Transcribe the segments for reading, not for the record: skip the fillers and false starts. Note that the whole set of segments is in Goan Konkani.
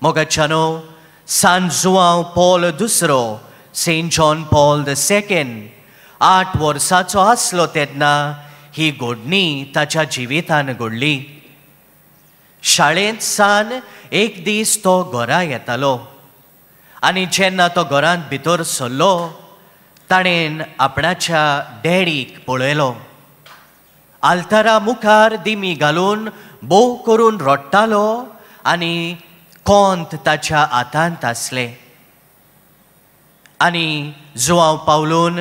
मोगाच्यानो, सान जुआंव पॉल दुसरो, Saint John Paul the second, 8 वर्साचो आसलो तेन्ना ही घडणी ताच्या जिवितान घडली. शाळेंत सान एक दीस तो घरा येतालो आनी जेन्ना तो घरांत भितर सरलो ताणें आपणाच्या डॅडीक पळयलो. आल्तारा मुखार दिमी घालून बोव करून रडटालो आनी कोंत ताच्या हातांत आसलें. आनी जुआंव पावलून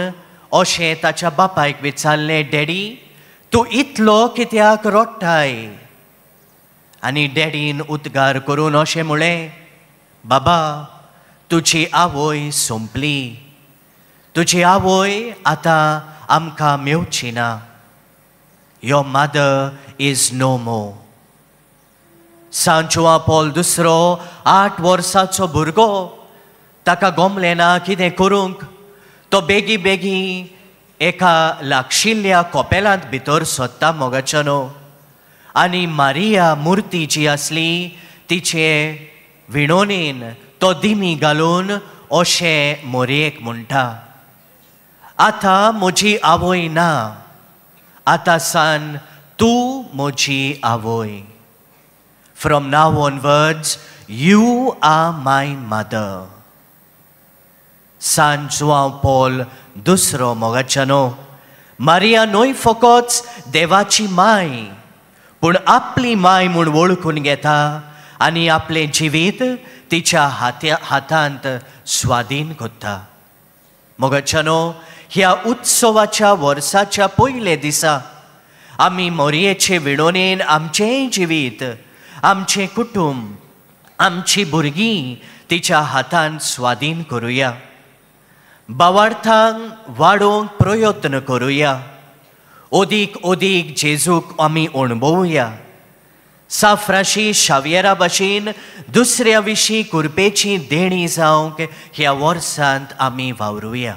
अशें ताच्या बापायक विचारलें, डॅडी तूं इतलो कित्याक रडटाय? आनी डॅडीन उद्गार करून अशें म्हळें, बाबा तुजी आवय सोंपली, तुजी आवय आतां आमकां मेवची ना. Your mother is no more. San Juan Paul दुसरो 8 वर्साचो भुरगो, ताका गमलें ना कितें करूंक. तो बेगी बेगी एका लागशिल्ल्या कोपेलांत भितर सोदता मोगाच्यानो आनी मारिया मुर्ती जी आसली तिचे विणोनेन तो दिमी घालून अशें मोरयेक म्हणटा, आतां म्हजी आवय ना, आतां सान तूं म्हजी आवय. From now onwards you are my mother. San Juan Paul दुसरो मोगाच्यानो, मारिया न्हय फकत देवाची माय पूण आपली माय म्हूण वळखून घेता आनी आपलें जिवीत तिच्या हातांत स्वाधीन करता. मोगाच्यानो, ह्या उत्सवाच्या वर्साच्या पयले दिसा आमी मोरयेचे विणोनेन आमचेंय जिवीत, आमचें कुटुंब, आमची भुरगीं तिच्या हातांत स्वाधीन करुया. भावार्थांक वाडोवंक प्रयत्न करुया. अदीक अदीक जेजूक आमी अणभवया. साफ्राशी शावियरा भाशेन दुसऱ्या विशीं कृपेची देणी जावंक ह्या वर्सांत आमी वावरुया.